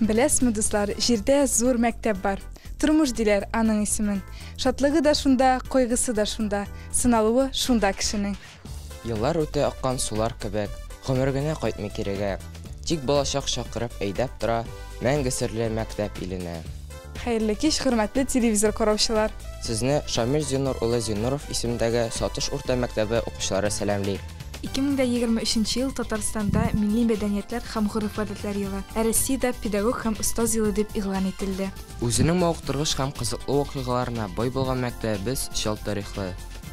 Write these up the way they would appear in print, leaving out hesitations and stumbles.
Беләсезме, дуслар, җирдә зур мәктәп бар. Тормыш диләр аның исемен. Шатлыгы да шунда, кайгысы да шунда, сыналуы шунда кешенең. Еллар үтә аккан сулар кебек, гомер генә кайтмый кирегә. Тик балачак чакырып әйдәп тора, мәңге серле мәктәп иленә. Хәерле кич, хөрмәтле телевизор караучылар. Сезне Шамил Зиннур улы Зиннуров исемендәге Сатыш урта мәктәбе укучылары сәламли. 2023 ел Татарстанда милли мәдәниятләр һәм гореф-гадәтләр елы, ә Россиядә педагог һәм остаз елы дип игълан ителде. Үзенең мавыктыргыч һәм кызыклы вакыйгаларына бай булган мәктәбебез чал тарихлы.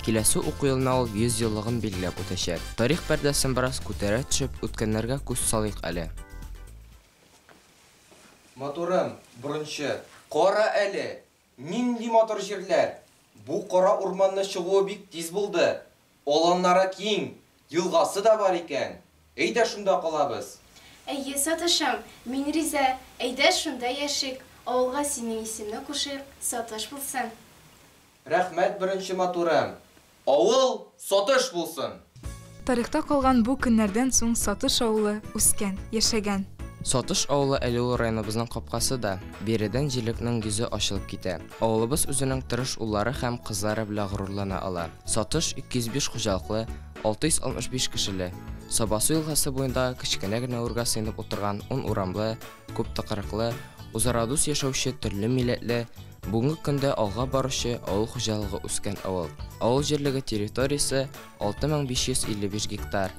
Киләсе уку елына ул 100 еллыгын билгеләп үтәчәк. Тарих пәрдәсен бераз күтәрә төшеп, үткәннәргә күз салыйк әле. Матурым, борынчы, кара әле, нинди матур җирләр! Бу кара урманны чыгуы бик тиз булды. Аланнары киң, елгасы да бар икән. Әйдә шунда калабыз. Әйе, Сатышым, мин риза, әйдә шунда яшик, авылга синең исемне кушыйк, Сатыш булсын. Рәхмәт, беренче матурым. Авыл Сатыш булсын! Тарихта калган бу көннәрдән соң Сатыш авылы үскән, яшәгән. Сатыш авылы әле ул районыбызның капкасы да. Биредән җирлекнең йөзе ачылып китә. Авылыбыз үзенең тырыш уллары һәм кызлары белән горурлана ала. Сатыш 205 хуҗалыклы, 665 кешеле. Сабасу елгасы буендагы кечкенә генә үргә сыенып утырган ун урамлы, күп тыкрыклы, үзара дус яшәүче төрле милләтле, бүгенге көндә алга баручы авыл хуҗалыгы үскән авыл. Авыл җирлеге территориясе 6555 гектар.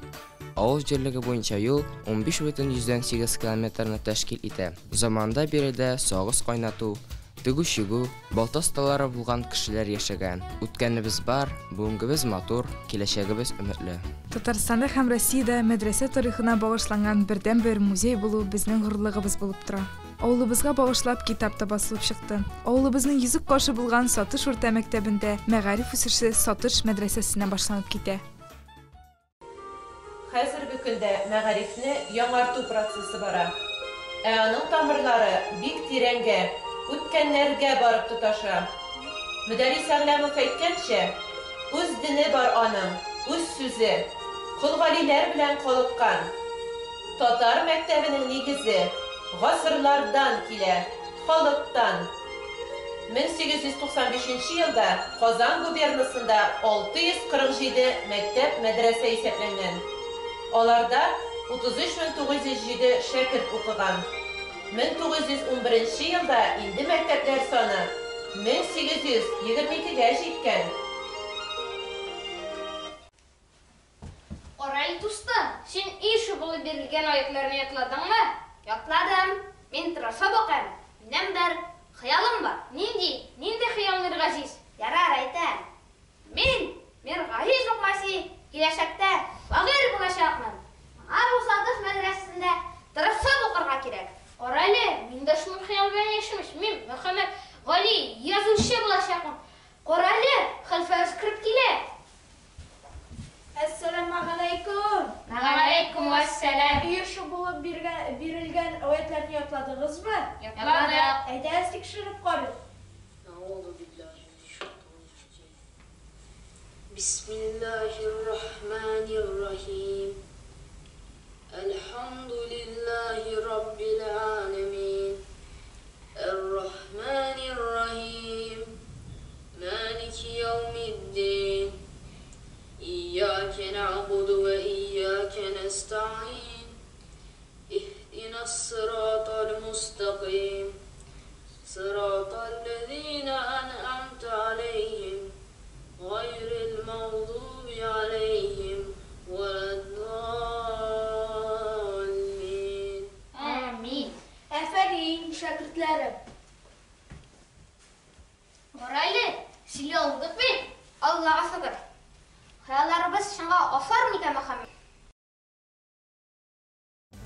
Авыл җирлеге буенча юл 15,8 километрны тәшкил итә. Заманында биредә сагыз кайнату, тегү-чигү, балта осталары булган кешеләр яшәгән. Үткәнебез бар, бүгенгебез матур, киләчәгебез өметле. Татарстанда һәм Россиядә мәдрәсә тарихына багышланган бердәнбер музей булу безнең горурлыгыбыз булып тора. Авылыбызга багышлап китап та басылып чыкты. Авылыбызның йөзек кашы булган Сатыш урта мәктәбендә мәгариф үсеше Сатыш мәдрәсәсеннән башланып китә. Хәзерге көндә мәгарифне яңарту процессы бара. Ә аның тамырлары бик тирәнгә, үткәннәргә барып тоташа. Мөдәррис Әгъләмов әйткәнчә, үз дине бар аның, үз сүзе, Кол Галиләр белән калыккан. Татар мәктәбенең нигезе гасырлардан килә, халыктан. 1895 елда Казан губернасында 647 мәктәп-мәдрәсә исәпләнгән. Аларда 33907 шәкерт укыган. 1911 елда инде мәктәпләр саны 1822гә җиткән. Кара әле, дустым, син өй эше булып бирелгән аятьләрне ятладыңмы? Ятладым. Мин тырышып укыйм. Минем бер хыялым бар. Нинди? Нинди хыял, Миргазиз? Ярар, әйтәм. Мин, Миргазиз Укмаси, киләчәктә шагыйрь булачакмын. Миңа бу Сатыш мәдрәсәсендә тырышып укырга кирәк. Кара әле, мин дә шундый хыял белән яшим ич. Мин, Мөхәммәт Гали, язучы булачакмын. Кара әле, хәлфә өшкереп килә. Әссәламегаләйкүм! Вәгаләйкүм вәссәлам! Өй эше булып бирелгән аятьләрне ятладыгызмы? Ятладык. Әйдәгез тикшереп карыйк. Әгъузу биллаһи минәш-шайтанир-раҗим. Бисмиллаһир-рахманир-рахим. Әлхәмдүлиллаһи раббил галәмин. Эр-рахманир-рахим. Малики яумиддин. Ияке нәгъбуду вә ияке нәстәгыйн. Иһдинас-сиратал-мустакыйм. Сиратал-ләзина әнъамта алейһим, гайрил-магъдуби алейһим вәләд-даллин. Амин. Афәрин, шәкертләрем! Кара әле, сөйли алдык бит, Аллага шөкер. Хыялларыбыз чынга ашар микән, Мөхәммәт?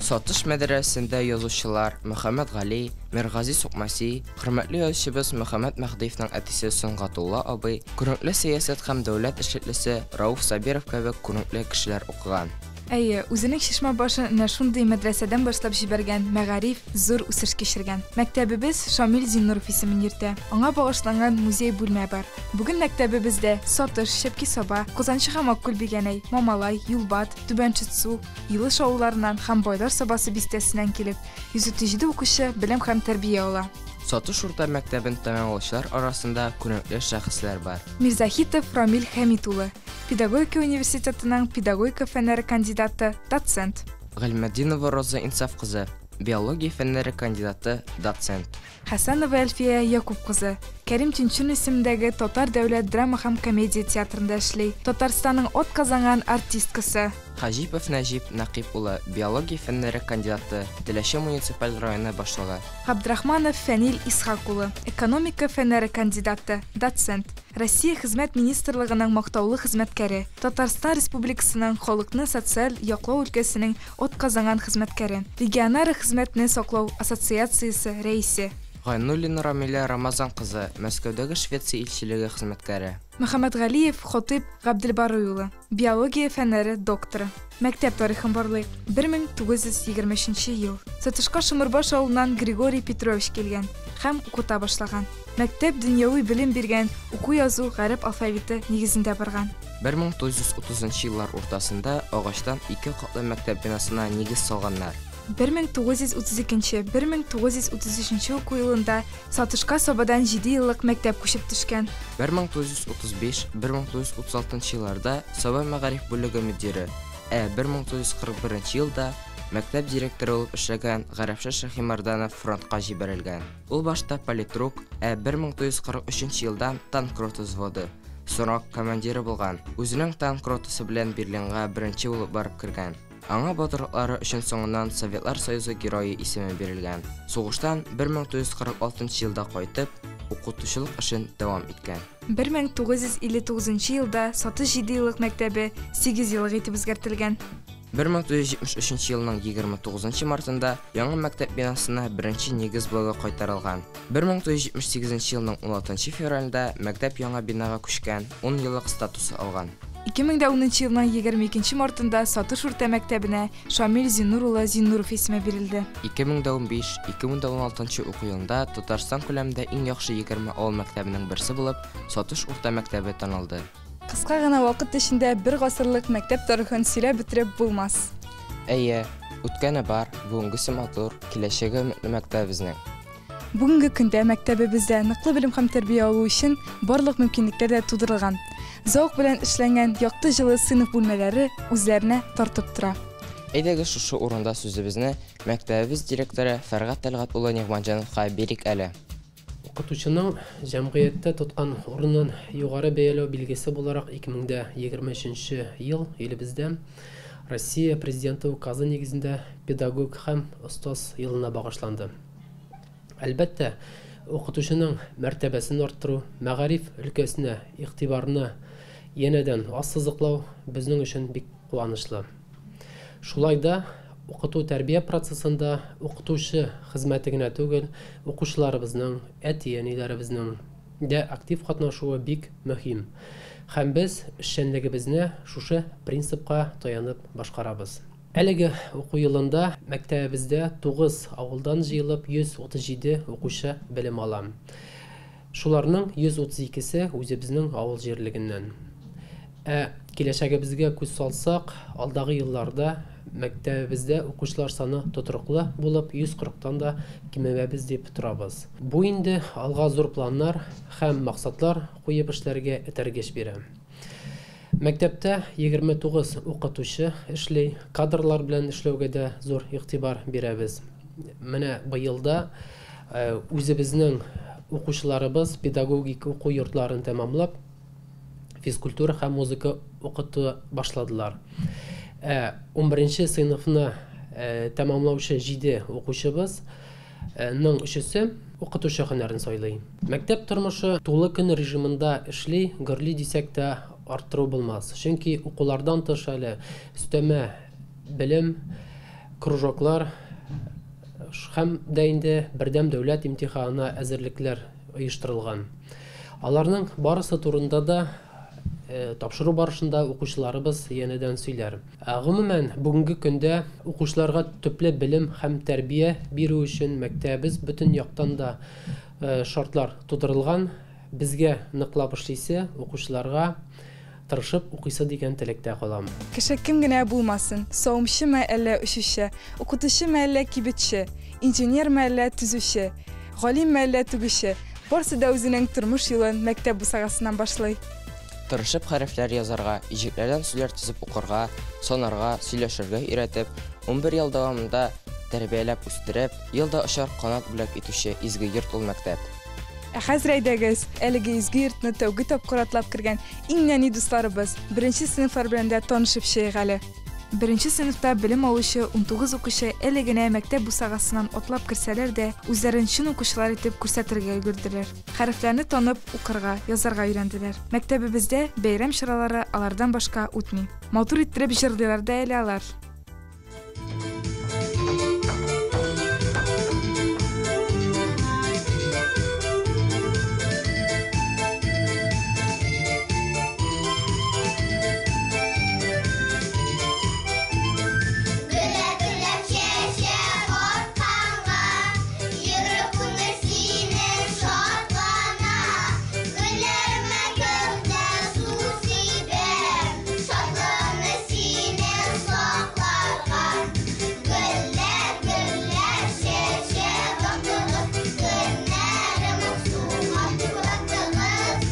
Сатыш мәдрәсәсендә язучылар Мөхәммәт Гали, Миргази Сукмаси, хөрмәтле язучыбыз Мөхәммәт Мәһдиевның әтисе Сөнгатулла абый, күренекле сәясәт һәм дәүләт эшлеклесе Рәүф Сабиров кебек күренекле кешеләр укыган. Әйе, үзенең чишмә башын әнә шундый мәдрәсәдән башлап җибәргән мәгариф зур үсеш кичергән. Мәктәбебез Шамил Зиннуров исемен йөртә. Аңа багышланган музей-бүлмә бар. Бүген мәктәбебездә Сатыш, Чәпки-Саба, Казанчы һәм Аккүл Бигәнәй, Мамалай, Юлбат, Түбән Шытсу, Илыш авылларыннан һәм Байлар Сабасы бистәсеннән килеп, 137 укучы белем һәм тәрбия ала. Сатыш урта мәктәбен тәмамлаучылар арасында күренекле шәхесләр бар. Мирзаһитов Рамил Хәмит улы, педагогика университетының педагогика фәннәре кандидаты, доцент. Гыйльметдинова Роза Инсаф кызы, биология фәннәре кандидаты, доцент. Хәсәнова Әлфия Якуб кызы, Кәрим Тинчурин исемендәге Татар дәүләт драма һәм комедия театрында эшли, Татарстанның атказанган артисткасы. Хаҗипов Нәҗип Нәкыйп улы, биология фәннәре кандидаты, Теләче муниципаль районы башлыгы. Габдрахманов Фәнил Исхак улы, экономика фәннәре кандидаты, доцент, Россия Хезмәт министрлыгының мактаулы хезмәткәре, Татарстан Республикасының халыкны социаль яклау өлкәсенең атказанган хезмәткәре, Регионара хезмәтне саклау ассоциациясе рәисе. Гайнуллина Рамилә Рамазан кызы, Мәскәүдәге Швеция илчелеге хезмәткәре. Мөхәммәтгалиев Хатыйп Габделбарый улы, биология фәннәре докторы. Мәктәп тарихын барлыйк. 1923 ел. Сатышка Шомырбаш авылыннан Григорий Петрович килгән һәм укыта башлаган. Мәктәп дөньяви белем биргән уку-язу гарәп алфавиты нигезендә барган. 1930 еллар уртасында агачтан ике катлы мәктәп бинасына нигез салганнар. 1932-1933 уку елында Сатышка Сабадан 7 еллык мәктәп күчеп төшкән. 1935-1936 елларда Саба мәгариф бүлеге мөдире, ә 1941 елда мәктәп директоры булып эшләгән Гарәпша Шаһимәрданов фронтка җибәрелгән. Ул башта политрук, ә 1943 елдан танк рота взводы, соңрак командиры булган. Үзенең танк ротасы белән Берлинга беренче булып барып кергән. Аңа батырлыклары өчен соңыннан Советлар Союзы Герое исеме бирелгән. Сугыштан 1946 елда кайтып, укытучылык эшен дәвам иткән. 1959 елда Сатыш 7 еллык мәктәбе 8 еллык итеп үзгәртелгән. 1973 елның 29 мартында яңа мәктәп бинасына беренче нигез блогы кайтарылган. 1978 елның 16 февралендә мәктәп яңа бинага күчкән, 10 еллык статусы алган. 2010 елның 22 мартында Сатыш урта мәктәбенә Шамил Зиннур улы Зиннуров исеме бирелде. 2015-2016 уку елында Татарстан күләмендә иң яхшы 20 авыл мәктәбенең берсе булып Сатыш урта мәктәбе танылды. Кыска гына вакыт эчендә бер гасырлык мәктәп тарихын сөйләп бетереп булмас. Әйе, үткәне бар, бүгенгесе матур, киләчәге өметле мәктәбебезнең. Бүгенге көндә мәктәбебездә ныклы белем һәм тәрбия алу өчен барлык мөмкинлекләр дә тудырылган. Зәвык белән эшләнгән якты җылы сыйныф бүлмәләре үзләренә тартып тора. Әйдәгез шушы урында сүзебезне мәктәбебез директоры Фәргать Тәлгать улы Нигъмәтҗановка бирик әле. Укытучының җәмгыятьтә тоткан урынын югары бәяләү билгесе буларак 2023 ел илебездә Россия Президенты указы нигезендә педагог һәм остаз елына багышланды. Әлбәттә, укытучының мәртәбәсен арттыру, мәгариф өлкәсенә игътибарны янәдән ассызыклау безнең өчен бик куанычлы. Шулай да укыту-тәрбия процессында укытучы хезмәте генә түгел, укучыларыбызның, әти-әниләребезнең дә актив катнашуы бик мөһим. Һәм без эшчәнлегебезне шушы принципка таянып башкарабыз. Әлеге уку елында мәктәбебездә 9 авылдан җыелып 137 укучы белем ала. Шуларның 132-се үзебезнең авыл җирлегеннән. Ә киләчәгебезгә күз салсак, алдагы елларда мәктәбебездә укучылар саны тотрыклы булып 140-тан да кимемәбез дип торабыз. Бу инде алга зур планнар һәм максатлар куеп эшләргә этәргеч бирә. Мәктәптә 29 укытучы эшли, кадрлар белән эшләүгә дә зур игътибар бирәбез. Менә быел да үзебезнең укучыларыбыз педагогик уку йортларын тәмамлап, физкультура һәм музыка укыту башладылар. 11 сыйныфны тәмамлаучы 7 укучыбыз ның өчесе укытучы һөнәрен сайлый. Мәктәп тормышы тулы көн режимында эшли, гөрли дисәк тә арттыру булмас. Чөнки укулардан тыш әле өстәмә белем, кружоклар һәм дә инде бердәм дәүләт имтиханына әзерлекләр оештырылган. Аларның барысы турында да Тапшыру барышында укучыларыбыз янәдән сөйләр. Гомумән, бүгенге көндә укучыларга төпле белем һәм тәрбия бирү өчен мәктәбебез бөтен яктан да шартлар тудырылган. Безгә ныклап эшлисе, укучыларга тырышып укыйсы дигән теләктә калам. Кеше кем генә булмасын, савымчымы әллә очучы, укытучымы әллә кибетче, инженермы әллә төзүче, галимме әллә тегүче, барсы да үзенең тормыш юлын мәктәп бусагасыннан башлый. Тырышып хәрефләр язарга, иҗекләрдән сүзләр төзеп укырга, санарга, сөйләшергә өйрәтеп, 11 ел дәвамында тәрбияләп үстереп, ел да очар канат бүләк итүче изге йорт ул мәктәп. Ә хәзер әйдәгез, әлеге изге йортны тәүге тапкыр атлап кергән иң нәни дусларыбыз, беренче сыйныфлар белән дә танышып чыгыйк әле. Беренче сыйныфта белем алучы 19 укучы әле генә мәктәп бусагасыннан атлап керсәләр дә, үзләрен чын укучылар итеп күрсәтергә өлгерделәр. Хәрефләрне танып, укырга, язарга өйрәнделәр. Мәктәбебездә бәйрәм чаралары алардан башка үтми. Матур иттереп җырлыйлар да әле алар. Гөлләп-гөлләп чәчәк атканга, Йөрәк күңел синең шатлана. Гөлләремә кем дә су сибә, Шатлыгыңны синең сакларга. Гөлләп-гөлләп чәчәк аттыгыз, Көннәрем моңсу матурлаттыгыз.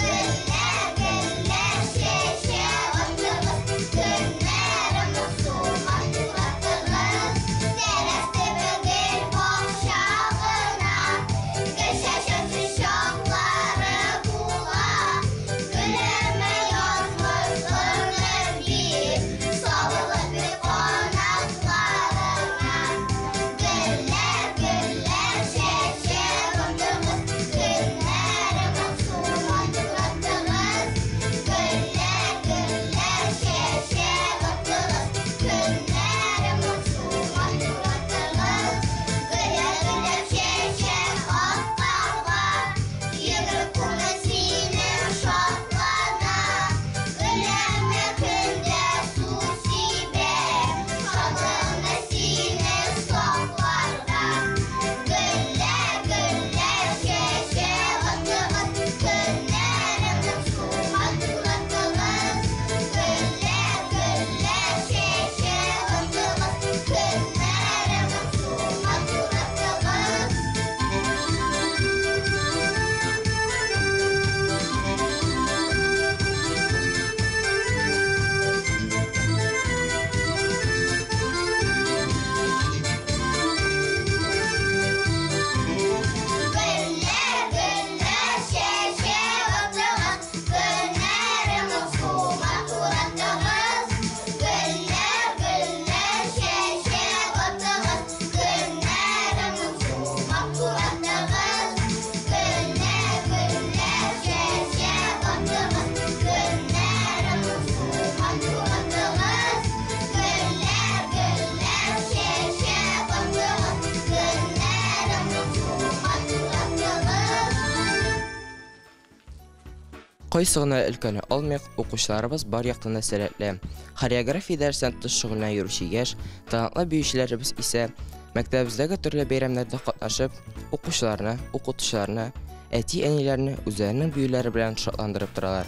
Гөлләп-гөлләп чәчәк аттыгыз, Көннәрем моңсу матурлаттыгыз. Тәрәз төбе гөл бакча гына, Гөл чәчәкче чаклары була. Гөлләремә язмышыңны бир, Сабырлык бир канатларыңа. Гөлләп-гөлләп чәчәк аттыгыз, Көннәрем моңсу матурлаттыгыз. Гөлләп-гөлләп чәчәк аттыгыз, Көннәрем моңсу матурлаттыгыз. Гөлләп-гөлләп чәчәк атканга, Йөрәк күңел синең шатлана. Гөлләремә көн дә су сибә, Шатлыгыңны синең сакларга. Гөлләп-гөлләп чәчәк аттыгыз, Көннәрем моңсу матурлаттыгыз. Гөлләп-гөлләп чәчәк аттыгыз, Көннәрем моңсу матурлаттыгыз. Гөлләп-гөлләп чәчәк аттыгыз, Көннәрем моңсу матурлаттыгыз. Гөлләп-гөлләп чәчәк аттыгыз, Көннәрем моңсу матурлаттыгыз. Гөлләп-гөлләп чәчәк аттыгыз, Көннәрем моңсу матурлаттыгыз. Гөлләп-гөлләп чәчәк аттыгыз, Көннәрем моңсу матурлаттыгыз. Кайсы гына өлкәне алмыйк, укучыларыбыз бар яктан да сәләтле. Хореография дәресеннән тыш шөгыльләнә йөрүче яшь, талантлы биючеләребез исә мәктәбебездәге төрле бәйрәмнәрдә катнашып, укучыларны, укытучыларны, әти-әниләрне үзләренең биюләре белән шатландырып торалар.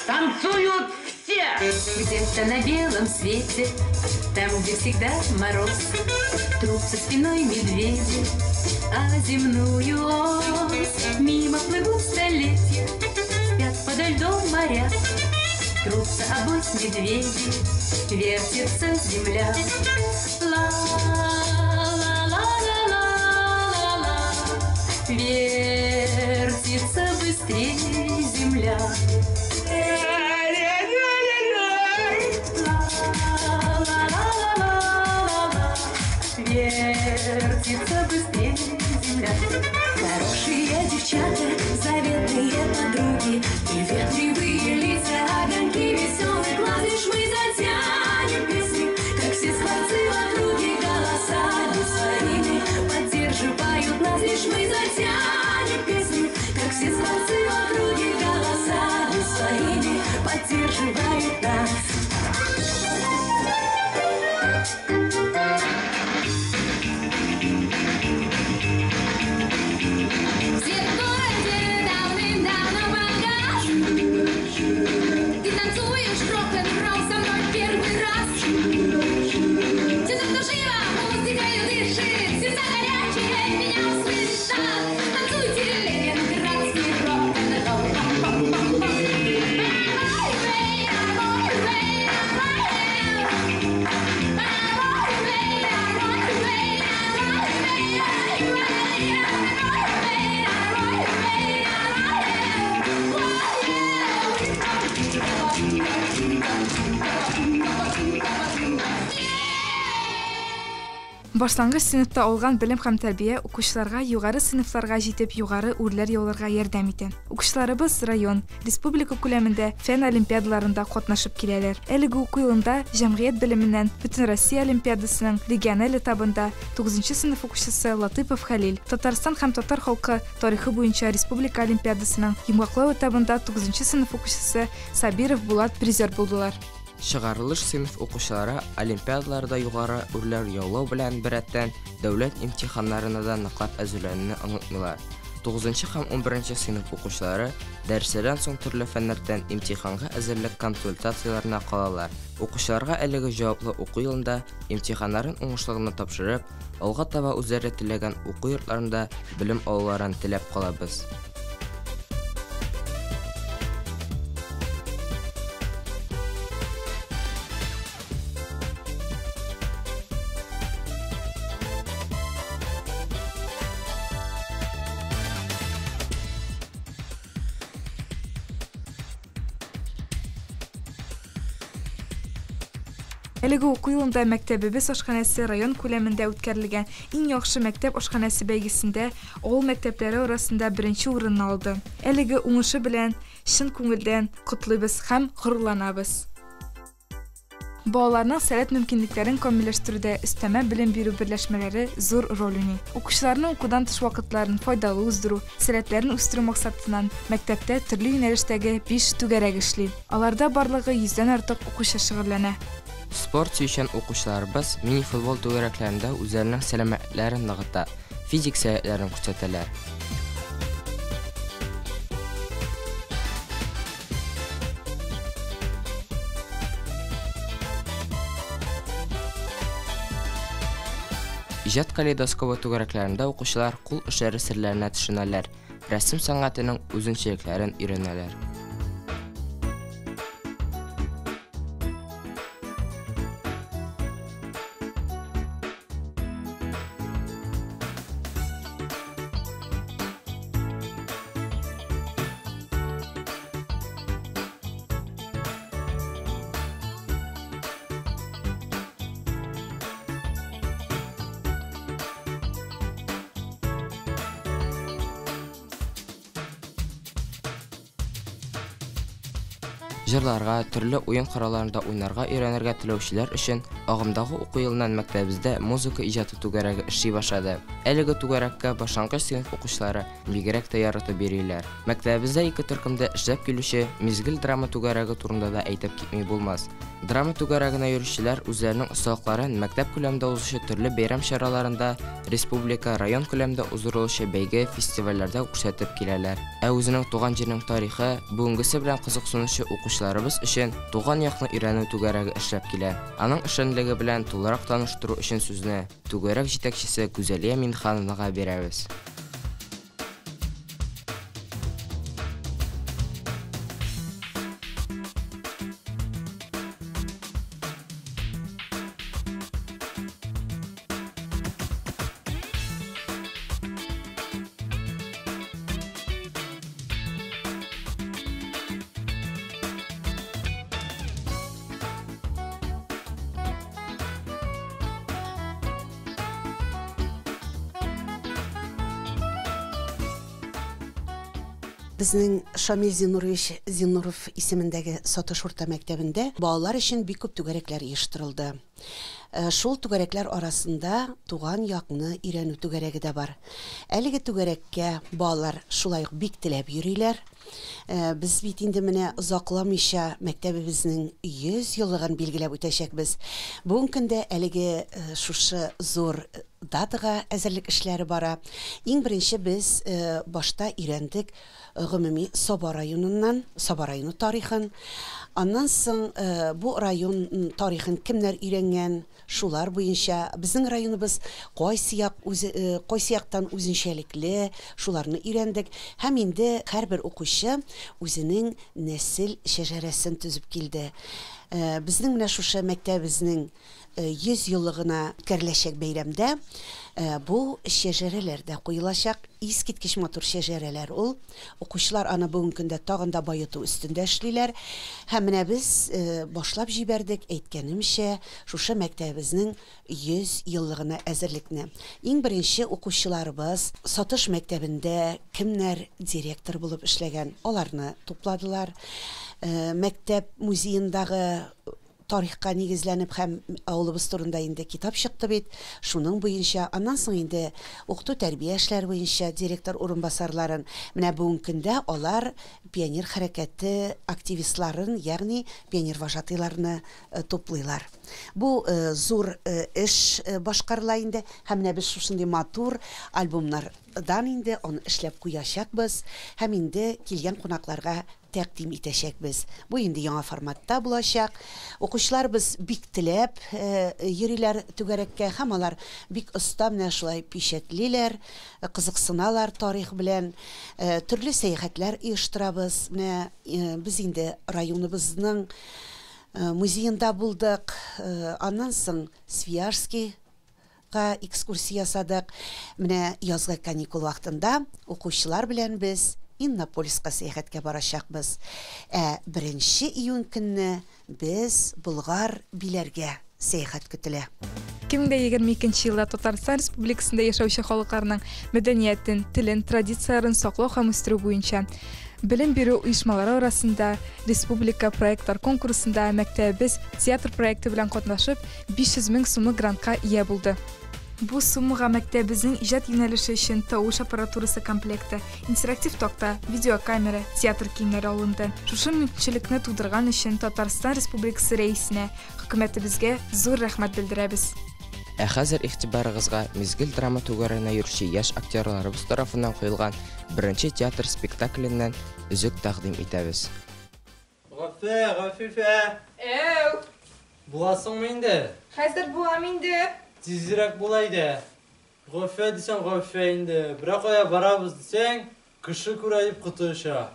Танцуют все! Где-то на белом свете, там, где всегда мороз, трутся спиной медведи, а земную ось мимо плывут столетия. Подо льдом моря трутся обось медведи, вертится земля. Ла-ла-ла-ла-ла-ла, вертится быстрее земля. Ла-ла-ла-ла-ла-ла, вертится быстрее земля. Хорошие девчата, заветные подруги, приветливые лица, огоньки веселых глаз. Лишь мы затянем песню, как все скворцы в округе, голосами своими поддерживают нас. Лишь мы затянем песню, как все скворцы в округе, голосами своими поддерживают нас. Свет в городе давным-давно погас. Ты танцуешь рок-н-ролл со мной первый раз. Все так живо, музыкой дышит, сердца горячие меня услышат. Танцуйте ленинградский рок-н-ролл. Башлангыч сыйныфта алган белем һәм тәрбия укучыларга югары сыйныфларга җитеп югары үрләр яуларга ярдәм итә. Укучыларыбыз район, республика күләмендә фән олимпиадаларында катнашып киләләр. Әлеге уку елында җәмгыять белеменнән Бөтенроссия олимпиадасының региональ этабында 9 сыйныф укучысы Латыпов Хәлил, Татарстан һәм татар халкы тарихы буенча республика олимпиадасының йомгаклау этабында 9 сыйныф укучысы Сабиров Булат призер булдылар. Чыгарылыш сыйныф укучылары олимпиадаларда югары үрләр яулау белән беррәттән дәүләт имтиханнарына да ныклап әзерләнүне онытмыйлар. 9 һәм 11 сыйныф укучылары дәресләрдән соң төрле фәннәрдән имтиханга әзерлек консультацияләренә калалар. Укучыларга әлеге җаваплы уку елында имтиханнарын уңышлы гына тапшырып, алга таба үзләре теләгән уку йортларында белем алуларын теләп калабыз. Әлеге уку елында мәктәбебез ашханәсе район күләмендә үткәрелгән иң яхшы мәктәп ашханәсе бәйгесендә авыл мәктәпләре арасында беренче урынны алды. Әлеге уңышы белән чын күңелдән котлыйбыз һәм горурланабыз. Балаларның сәләт мөмкинлекләрен камилләштерүдә өстәмә белем бирү берләшмәләре зур роль уйный. Укучыларның укудан тыш вакытларын файдалы уздыру, сәләтләрен үстерү максатыннан мәктәптә төрле юнәлештәге 5 түгәрәк эшли. Аларда барлыгы 100дән артык укучы шөгыльләнә. Спорт сөючән укучыларыбыз мини-футбол түгәрәкләрендә үзләренең сәламәтләрен ныгыта, физик сәләтләрен күрсәтәләр. Иҗат калейдоскобы түгәрәкләрендә укучылар кул эшләре серләренә төшенәләр, рәсем сәнгатенең үзенчәлекләрен өйрәнәләр. Җырларга, төрле уен коралларында уйнарга өйрәнергә теләүчеләр өчен агымдагы уку елыннан мәктәбебездә музыка иҗаты түгәрәге эшли башлады. Әлеге түгәрәккә башлангыч сыйныф укучылары бигрәк тә яратып йөриләр. Мәктәбебездә ике төркемдә эшләп килүче Мизгел драма түгәрәге турында да әйтеп китми булмас. Драма түгәрәгенә йөрүчеләр үзләренең осталыкларын мәктәп күләмендә узучы төрле бәйрәм чараларында, республика, район күләмендә уздырылучы бәйге, фестивальләрдә күрсәтеп киләләр. Ә үзенең туган җиренең тарихы, бүгенгесе белән кызыксынучы укучыларыбыз өчен туган якны өйрәнү түгәрәге эшләп килә. Аның эшчәнлеге белән тулырак таныштыру өчен сүзне түгәрәк җитәкчесе Гүзәлия Минхановнага бирәбез. Безнең Шамил Зиннурович Зиннуров исемендәге Сатыш урта мәктәбендә балалар өчен бик күп түгәрәкләр оештырылды. Шул түгәрәкләр арасында туган якны өйрәнү түгәрәге дә бар. Әлеге түгәрәккә балалар шулай ук бик теләп йөриләр. Без бит инде менә озакламыйча мәктәбебезнең 100 еллыгын билгеләп үтәчәкбез. Бүгенге көндә әлеге шушы зур датага әзерлек эшләре бара. Иң беренче без башта өйрәндек гомуми Саба районыннан, Саба районы тарихын. Аннан соң бу район тарихын кемнәр өйрәнгән, шулар буенча безнең районыбыз кайсы як үзе, кайсы яктан үзенчәлекле, шуларны өйрәндек. Һәм инде һәрбер укучы үзенең нәсел шәҗәрәсен төзеп килде. Безнең менә шушы мәктәбебезнең 100 еллыгына үткәреләчәк бәйрәмдә бу шәҗәрәләр дә куелачак. Искиткеч матур шәҗәрәләр ул. Укучылар аны бүгенге көндә тагын да баету өстендә эшлиләр. Һәм менә без башлап җибәрдек, әйткәнемчә, шушы мәктәбебезнең 100 еллыгына әзерлекне. Иң беренче укучыларыбыз Сатыш мәктәбендә кемнәр директор булып эшләгән, аларны тупладылар. Мәктәп музеендагы тарихка нигезләнеп һәм авылыбыз турында инде китап чыкты бит, шуның буенча, аннан соң инде укыту тәрбия эшләре буенча директор урынбасарларын, менә бүгенге көндә алар пионер хәрәкәте активистларын, ягъни пионер вожатыйларны туплыйлар. Бу зур эш башкарыла инде, һәм менә без шушындый матур альбомнардан инде аны эшләп куячакбыз һәм инде килгән кунакларга тәкъдим итәчәкбез. Бу инде яңа форматта булачак. Укучыларыбыз бик теләп йөриләр түгәрәккә һәм алар бик оста менә шулай пичәтлиләр, кызыксыналар тарих белән. Төрле сәяхәтләр оештырабыз. Менә без инде районыбызның музеенда булдык. Аннан соң Свияжскийга экскурсия ясадык. Менә язгы каникул вакытында укучылар белән без Иннополиска сәяхәткә барачакбыз. Ә 1 июнь көнне без Болгар Биләргә сәяхәт көтелә. 2022 елда Татарстан Республикасында яшәүче халыкларның мәдәниятен, телен, традицияләрен саклау һәм үстерү буенча белем бирү оешмалары арасында республика проектлар конкурсында мәктәбебез театр проекты белән катнашып 500 мең сумлык грантка ия булды. Бу суммага мәктәбебезнең иҗат юнәлеше өчен тавыш аппаратурасы комплекты, интерактив такта, видеокамера, театр киемнәре алынды. Шушы мөмкинчелекне тудырган өчен Татарстан Республикасы рәисенә, хөкүмәтебезгә зур рәхмәт белдерәбез. Ә хәзер игътибарыгызга Мизгел драма түгәрәгенә йөрүче яшь актерларыбыз тарафыннан куелган беренче театр спектакленнән өзек тәкъдим итәбез. Гафә, Гафифә. Әү. Буласыңмы инде? Хәзер булам инде. Тизрәк була иде. Гафә дисәң гафә инде. Берәр кая барабыз дисәң, кеше күрә дип коты оча.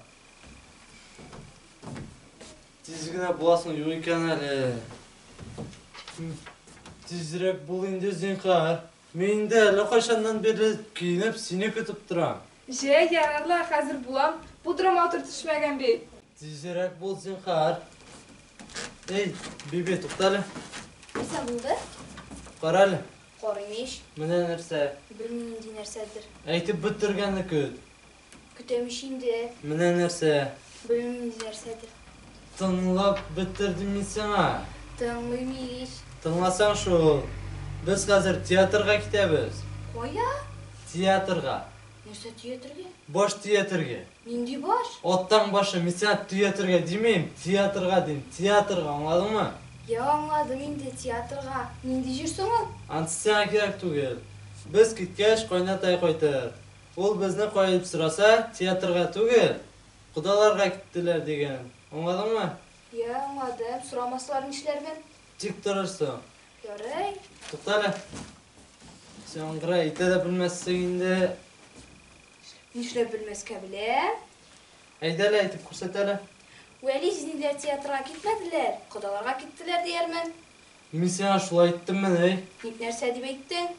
Тиз генә буласың юк икән әле. Тизрәк бул инде, зинһар. Мин инде әллә кайчаннан бирле киенеп сине көтеп торам. Җә, ярар ла, хәзер булам. Пудра матур төшмәгән бит. Тизрәк бул, зинһар. Эй, Биби, туктале. Нәрсә булды? Кара әле. Карыйм ич. Менә нәрсә. Белмим нинди нәрсәдер. Әйтеп бетергәнне көт. Көтәм ич инде. Менә нәрсә. Белмим нинди нәрсәдер. Тыңлап бетердем мин сиңа. Тыңлыйм ич. Тыңласаң шул. Без хәзер театрга китәбез. Кая? Театрга. Нәрсә театрга? Баш театрга. Нинди баш? Аттан башы, мин сиңа театрга димим, театрга дим, театрга, аңладыңмы? Я аңладым инде, театрга. Нинди җир соң ул? Анысы сиңа кирәк түгел. Без киткәч, кайнатай кайтыр. Ул безне кая дип сораса, театрга түгел, кодаларга киттеләр дигән. Аңладыңмы? Я аңладым, сорамасалар нишләрмен? Тик торырсың. Ярый. Туктале. Син аңгыра әйтә дә белмәссең инде. Нишләп белмәскә беләм? Әйдә әле, әйтеп күрсәт әле. Вәли җизниләр театрга китмәделәр, кодаларга киттеләр диярмен. Мин сиңа шулай әйттеммени, эй? Ник нәрсә дип әйттең?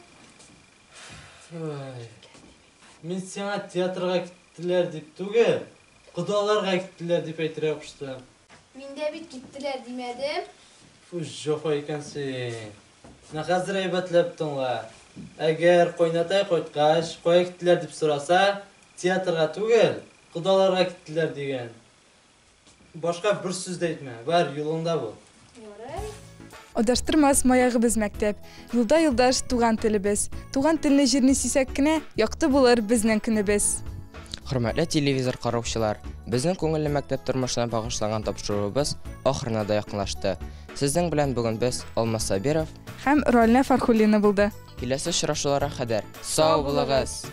Ой. Мин сиңа театрга киттеләр дип түгел, кодаларга киттеләр дип әйтергә куштым. Мин дә бит киттеләр димәдем. Фу, җофа икәнсең. Менә хәзер әйбәтләп тыңла. Әгәр кайнатай кайткач, кая киттеләр дип сораса, театрга түгел, Кодаларга киттеләр диген. Башка бер сүз дә әйтмә, бар, юлыңда бул. Ярый. Адаштырмас маягыбыз мәктәп, юлда юлдаш туган телебез. Туган телне җирне сөйсәк кенә, якты булыр безнең көнебез. Хөрмәтле телевизор караучылар, безнең күңелле мәктәп тормышына багышланган тапшыруыбыз ахырына да якынлашты. Сезнең белән бүген без, Алмаз Сабиров һәм Ралинә Фәрхуллина булды. Киләсе очрашуларга кадәр сау булыгыз!